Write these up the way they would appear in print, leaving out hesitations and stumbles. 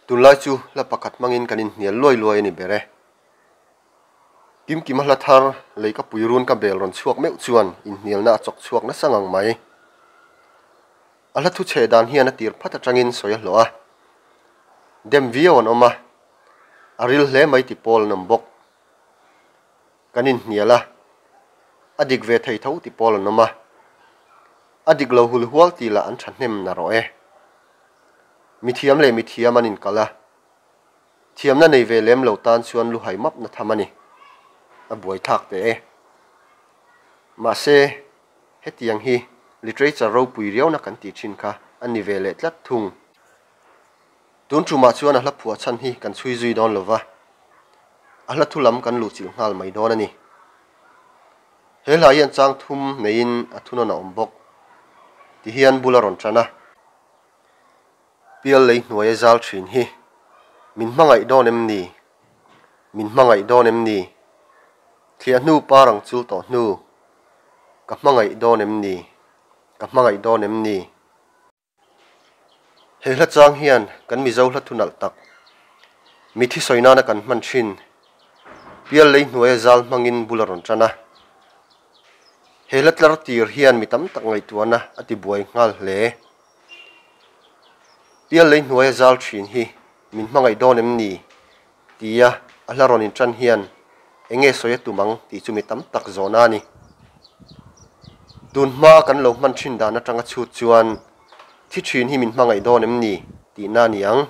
Tunlai chu hla pakhat hmangin kan inhnial luai luai a ni ber e. Kimkima hla thar lei ka pui run ka bel rawn chhuak meuh chuan inhnialna a chawk chhuak nasa ngang mai. A hla thu chhe dan hian a tir phat atangin sawi a hlawh a. Dem viau an awm a, a ril hle mai ti pawl an awm bawk. Kan inhnial a, a dik ve thei tho ti pawl an awm a, a dik lo hul hual ti lah an thahnem na rawh e. Mithiam leh mithiam an inkal a, thiamna nei ve lem lo tan chuan luhai map na tham a ni. A buaithlak teh e. Mahse, hetiang hi literature ropui riauna kan tih thin kha a ni ve leh tlat thung. Tun tumah chuan a hla phuah chhan hi kan chhui zui dawn lo va, a hla thu lam kan luhchilh nghal mai dawn a ni. He hla hian chang thum neiin a thunawn a awm bawk. Tihian bul a rawn tan a. Pial lei hnuai a zal thin hi min hmangaih dawn em ni? Min hmangaih dawn em ni? Thliah hnu par ang chul tawh hnu ka hmangaih dawn em ni? Ka hmangaih dawn em ni? He hla chang hian kan Mizo hla thu nalh tak, mithi sawi nana kan hman thin, pial lei hnuaia zal hmangin bul a rawn tan a. He hla tlar tir hian mi tam tak ngaihtuahna a ti buai nghal hle. Pial lei hnuaia zal thin hi min hmangaih dawn em ni? Tia a hla rawn intan hian eng nge sawi a tum ang tih chu mi tam tak zawhna a ni. Tun hma kan lo hman thin dan atanga chhut chuan thi thin hi min hmangaih dawn em ni tihna a ni ang.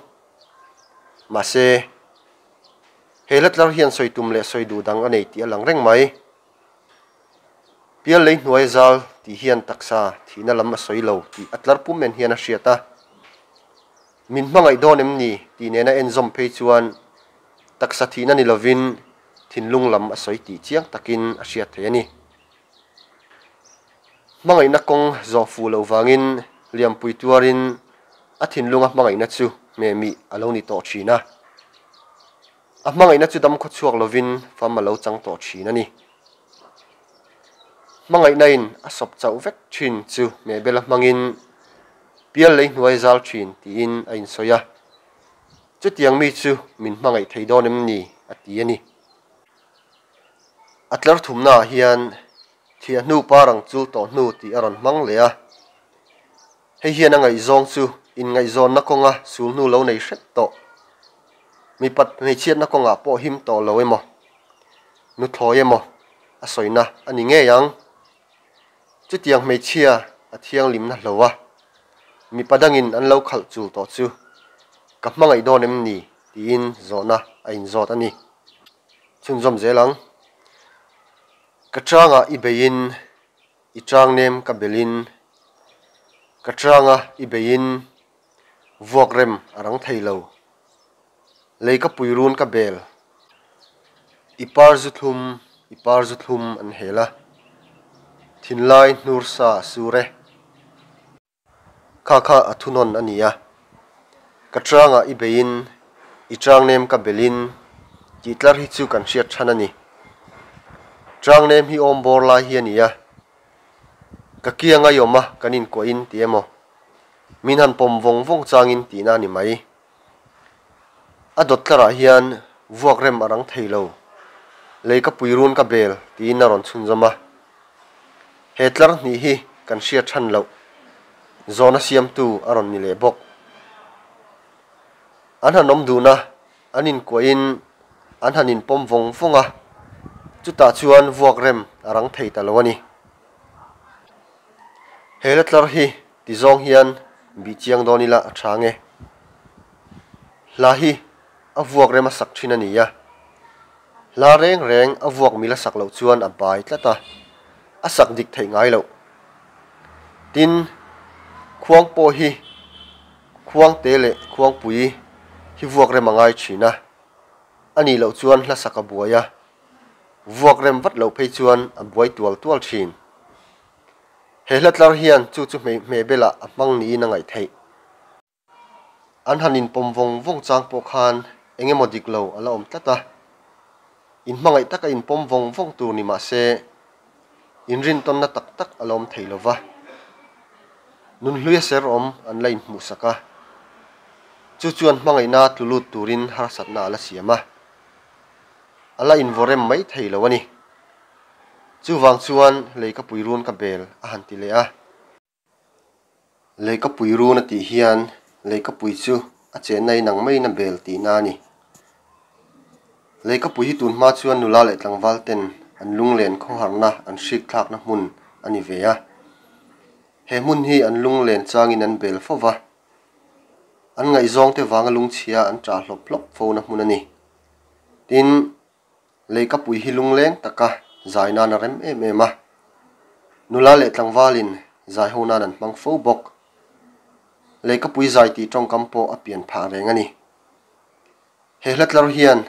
Mahse, he hla tlar hian sawi tum leh sawi duh dang a nei tih a lang reng mai. Pial lei hnuai zal tih hian taksa thihna lam a sawi lo tih a tlar pum en hian a hriat a. Min hmangaih dawn em ni tih nena en zawm phei chuan taksa thihna ni lovin thinlung lam a sawi tih chiang takin a hriat thei a ni. Hmangaihna kawng zawh fuh loh vangin liampui tuarin a thinlunga hmangaihna chu hmehmih a lo ni tawh thin a. A hmangaihna chu dam khawchhuak lovin fam a lo chang tawh thin a ni. Hmangaihna-in a sawp chauh vek thin chu hmehbela hmangin pial lei hnuai zal thin tiin a insawi a. Chutiang mi chu min hmangaih thei dawn em ni? a ti a ni. A tlar thumnaah hian thiah hnu par ang chul tawh hnu tih a rawn hmang leh a. Hei hian a ngaihzawng chu inngaihzawnna kawnga sul hnu lo nei hrep tawh. Mipat hmeichhiatna kawngah pawh him tawh lo emaw, nuthlawi emaw a sawina a ni ngei ang. Chutiang hmeichhia a thianghlimna hlo a, mipa dangin an lo khalh chul tawh chu ka hmangaih dawn em ni tiin zawhna a inzawt a ni. Chhunzawm zel ang. Ka changah i beiin I chang nem ka belin, ka changa i beiin vuak rem a rang thei lo. Lei ka pui run ka bel, i par zu thlum, i par zu thlum an hel a, thinlai hnur sa a sur e. Kha kha a thunawn a ni a, ka changah i beiin, i changnem ka belin tih tlar hi chu kan hriat than a ni. Changnem hi awm bawr lai hi a ni a, ka kiang a i awm a kan inkuahin ti emaw, min han pawm vawng vawng changin tihna a ni mai. A dawt tlarah hian vuak rem a rang thei lo, lei ka pui run ka bel tiin a rawn chhunzawm a. He tlar hnih hi kan hriat than loh zawhna siamtu a rawn ni leh bawk. An han awm dun a, an inkuahin an han inpawm vawng vawng a, chutah chuan vuak rem a rang thei ta lo a ni. He la tlar hi ti zawng hian bih chiang dawn ila a tha nge. Hla hi a vuak rem a sak thin a ni a. Hla reng reng a vuak mil a sak loh chuan a bai tlat a, a sak dik theih ngai loh. Tin, khuang pawh hi khuangte leh khuangpui hi vuak rem a ngai thin a, a nih loh chuan hla sak a buai a, vuak rem vat loh phei chuan a buai tual tual thin. He hla tlar hian chu chu hmehbelah a hmang niin a ngaih theih. An han inpawm vawng vawng chang pawh khan eng emaw dik lo a la awm tlat a. Inhmangaih taka inpawm vawng vawng tur ni mah se, inrintawnna tak tak a la awm thei lo va. Nunhluia ser awm an la inhmuhsak a. Chu chuan hmangaihna tlu lut turin harsatna a la siam a, a la invaw rem mai thei lo a ni. Chuvang chuan leikapui run ka bel a han ti leh a. Leikapui run a tih hian leikapui chu a chenna inang maiin a bel tihna a ni. Leikapui hi tun hma chuan nula leh tlangval ten an lunglen khawharna an hrik thlakna hmun a ni ve a. He hmun hi an lunglen changin an bel fo va. An ngaihzawngte vanga lungchhia an ṭah hlawp hlawp fona hmun a ni. Tin, Leikapui hi lungleng taka zai nan a rem em em a, nula leh tlangvalin zai ho nan an hmang fo bawk. Leikapui zai tih tawngkam pawh a pian phah reng a ni. He hla tlar hian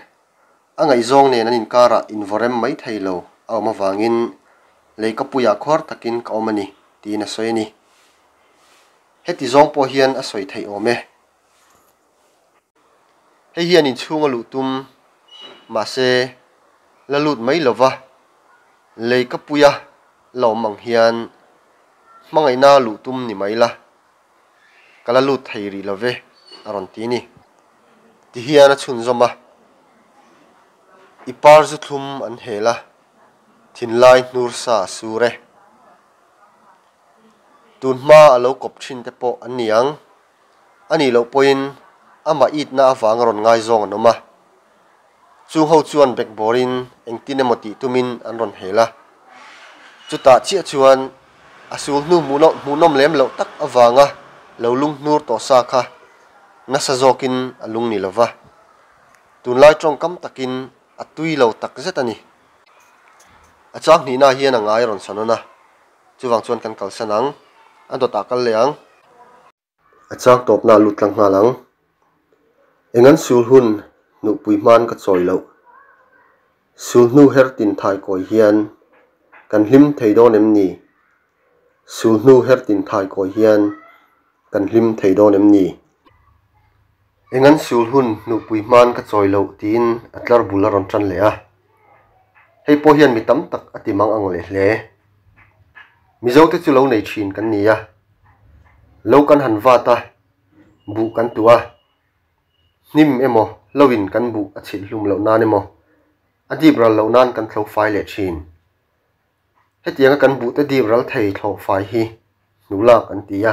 a ngaihzawng nen an inkarah invaw rem mai thei lo a awm avangin Leikapuiah khuar takin ka awm a ni tiin a sawi a ni. Heti zawng pawh hian a sawi theih awm e. Hei hian inchhung a luh tum, mahse la lut mai lova lei ka puia la awm ang hian hmangaihna luh tum ni mai la, ka la lut thei rih lo ve a rawn ti ni. Ti hian a chhunzawm a, I par zu thlum an hel a, thinlai hnur sa a sur e. Tun hma a lo kawp thin te pawh an ni ang. A nih loh pawhin amah itna avanga rawn ngaizawng an awm a. Chung ho chuan bekbawrin engtin emaw tih tumin an rawn hel a. Chutah chiah chuan a sul hnu hmuhnawm lem loh tak avanga lo lung hnur tawh sa kha nasa zawkin a lung ni lova. Tunlai tawngkam takin a tui lo tak zet a ni. A chang hnihna hian a ngai rawn sawn awn a, chuvang chuan kan kalsan ang, a dawtah kal leh ang. A chang tawpna a lut tlang nghal ang. Eng an sul hun hnuhpui hman ka chawi loh. Sul hnu her tin thai kawi hian kan hlim thei dawn em ni? Sul hnu her tin thai kawi hian kan hlim thei dawn em ni? Eng an sul hun hnuhpui hman ka chawi loh tiin a tlar bul a rawn tan leh a. Hei pawh hian mi tam tak a ti mang ang leh hle. Mizote chu lo nei thin kan ni a, lo kan han vat a, buh kan tuh a, hnim emaw loin kan buh a chhilh hlum loh nan emaw a dip ral loh nan kan thlo fai leh thin. Hetianga kan buhte dip ral thei thlawh fai hi hnulak an ti a.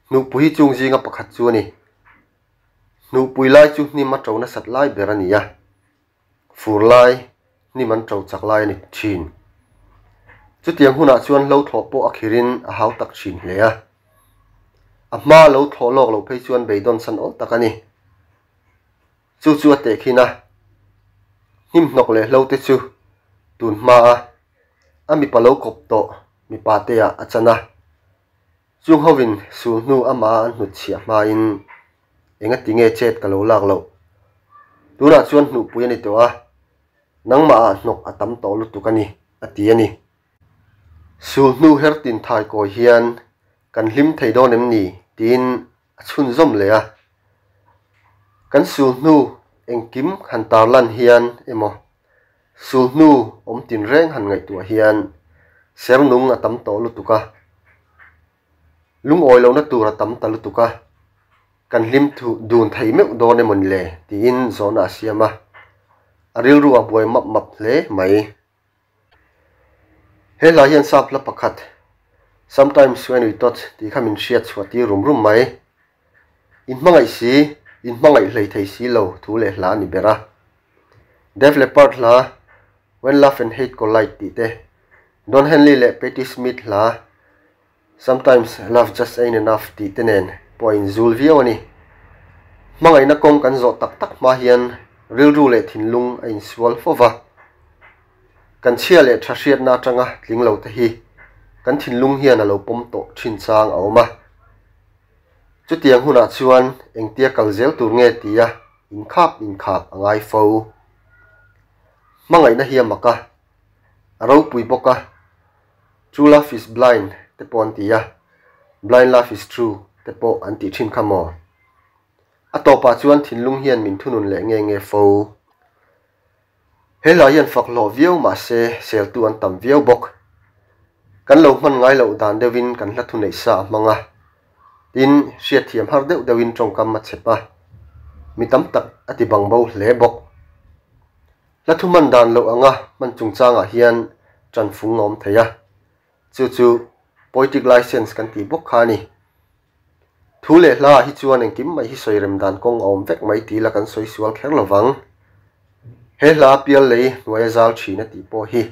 Hnuhpui hi chung zinga pakhat chu a ni. Hnuhpui lai chu hnim a to nasat lai ber a ni a, fur lai hnim an to chak lai a ni thin. Chutiang hunah chuan hlo thlawh pawh a khirin a hau tak thin hle a. A hma lo thlawh lawk loh phei chuan beidawn san awl tak a ni. Chu chu a tehkhin a, hnim hnawk leh hlo te chu tun hmaa a mipa lo kawp tawh mipa te ah a chan a. Chung hovin sul hnu amah an hnut chhiah hmain engati nge chet ka lo lak loh? Tunah chuan hnuhpui a ni tawh a, nangmahah hnawk a tam tawh lutuk a ni, a ti a ni. Sul hnu her tin thai kawi hian kan hlim thei dawn em ni? tiin a chhunzawm leh a. Kan sul hnu engkim han tarlan hian emaw, sul hnu awm tinreng han ngaihtuah hian ser nung a tam tawh lutuk a, lungawi lohna tur a tam ta lutuk a, kan hlim dun thei meuh dawn emaw ni le tiin zawhna a siam a, a rilru a buai map map hle mai. He hla hian sap hla pakhat Sometimes when we touch tih kha min hriat chhuah tir rum rum mai. Inhmangaih si, inhmangaih hlei thei si lo thu leh hla a ni ber a. Def Leppard hla When Love and Hate Collide tih te, Don Henley leh Patti Smith hla Sometimes love just ain't enough tih te nen pawh a inzul viau a ni. Hmangaihna kawng kan zawh tak tak hma hian rilru leh thinlung a insual fo va. Kan chhia leh tha hriatna atanga tling lo te hi kan thinlung hian a lo pawm tawh thin chang a awm a. Chutiang hunah chuan engtia kal zel tur nge tia inkhap inkhap a ngai fo. Hmangaihna hi a mak a, a ropui bawk a. True love is blind te pawh an ti a, blind love is true te pawh an tih thin kha maw? A tawpah chuan thinlung hian min thunun leh nge nge fo. He hla hian fak hlawh viau mah se seltu an tam viau bawk. Kan lo hman ngai loh dan deuhin kan hla thuneih sa a hmang a. Tin, hriatthiam har deuh deuhin tawngkam a chep a, mi tam tak a ti bang bo hle bawk. Hla thu hman dan loh anga hman chungchangah hian ṭanfung a awm thei a, chu chu poetic licence kan tih bawk kha a ni. Thu leh hlaah hi chuan engkim mai hi sawi rem dan kawng a awm vek mai tih la kan sawi sual kher lo vang. He hla pial lei hnuaia zal thin a tih pawh hi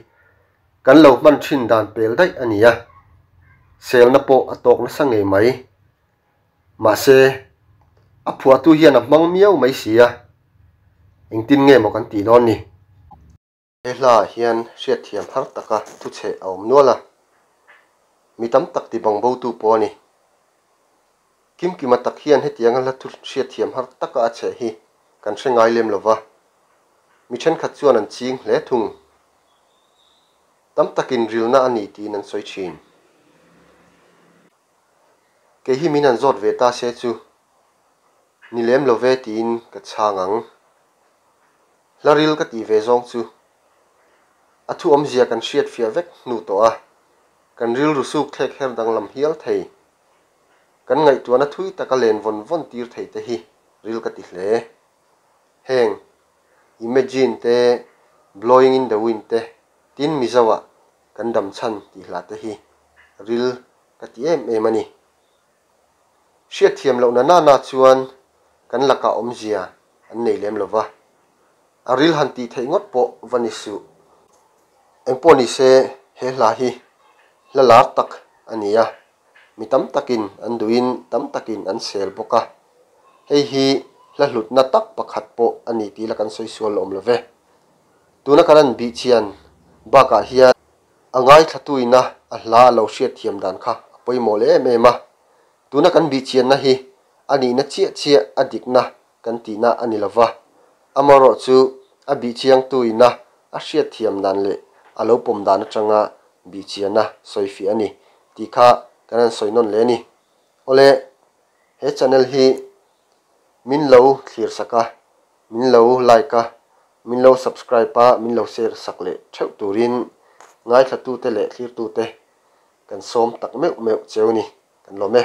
kan lo hman thin dan pel daih a ni a, selna pawh a tawk nasa ngei mai. Mahse, a phuahtu hian a hmang miau mai si a, engtin nge maw kan tih dawn ni? He hlaah hian hriatthiam har taka thuchhe a awm nual a, mi tam tak ti bang botu pawh a ni. Kimkima tak hian hetianga hla thu hriatthiam har taka a chheh hi kan hre ngai lem lo va, mi thenkhat chuan an ching hle thung. Tam takin rilna a ni tiin an sawi thin. Kei hi min han zawt ve ta se chu ni lem lo ve tiin ka chhang ang. Hla ril ka tih ve zawng chu a thu awmzia kan hriat fiah vek hnu tawh a, kan rilru suk thlek her danglam hial thei. Kan ngaihtuahna thui taka len vawn vawn tir thei te hi ril ka ti hle. Heng Imagine te, Blowing in the Wind te, tin Mizo-ah kan dam chhan tih hla te hi ril ka ti em em a ni. Hriatthiam lohna nana chuan kan lakah awmzia an nei lem lo va, a ril han tih theih ngawt pawh va ni suh. Engpawh ni se he hla hi hla lar tak a ni a, mi tam takin an duhin tam takin an sel bawk a, hei hi hla hlutna tak pakhat pawh a ni tih la kan sawi sual awm lo ve. Tuna kan han bih chian bakah hian a ngaithlatuina a hla a lo hriatthiam dan kha a pawimawh leh em em a, tuna kan bih chianna hi a nihna chiah chiah a dikna kan tihna a ni lova, amaherawh chu a bihchiangtuina a hriatthiam dan leh a lo pawm dan atanga bihchiana sawifiah a ni tih kha kan han sawi nawn leh a ni. Awle, he channel hi min lo thlir sak a, min lo like a, min lo subscribe a, min lo share sak leh theuh turin ngaithlatute leh thlirtute kan sawm tak meuh meuh cheu ni, kan lawm e.